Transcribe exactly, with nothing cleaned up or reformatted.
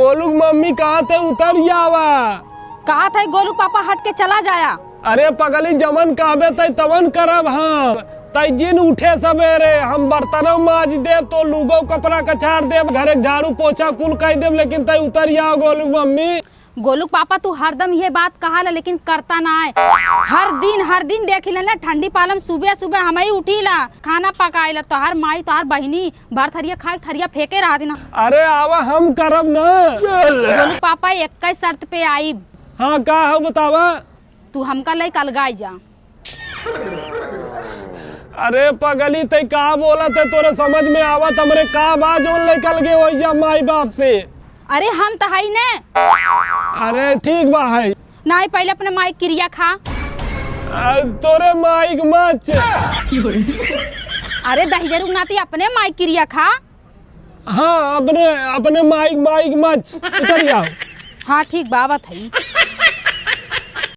गोलू क मम्मी कहत है उतर जावा। कहत है गोलू क पापा हट के चला जाया। अरे पगली, जवन कहबे तै तवन करब हम। तै जिन उठे सबेरे, हम बर्तनौ माज देब, तो लुगौ कपड़ा कछार देब, घरे क झाड़ू पोछा कुल कइ देब, लेकिन तै उतर जावा गोलू क मम्मी। गोलू क पापा, तू हरदम इहे बात कहाला, लेकिन करता नाय। हर दिन, हर दिन देखिला ना, ठंडी पाला म सुबह सुबह हमही उठीला, खाना पकाइला, तोहार माई, तोहार बहिनी भर थरिया खाए, थरिया फेंके रहा दिन। अरे आवा, हम करब ना। गोलू क पापा, एक्कै शर्त पे आइब। हाँ, का हौ बतावा? तू हमका लइके अलगाइ जा। अरे पगली, तै का बोलत है, तोरे समझ में आवत हमरे का बा जौन लइके अलगे होइ जा माई बाप से? अरे हम त हई ने। अरे ठीक बा है। नाहीं, पहिले अपने माई क किरिया खा। आ, तोरे माई क मच। अरे दहिजरू क नाती, अपने माई क किरिया खा। हाँ, अपने, अपने माई क, माई क मच, उतर जाओ। हाँ, ठीक बा, आवत हई।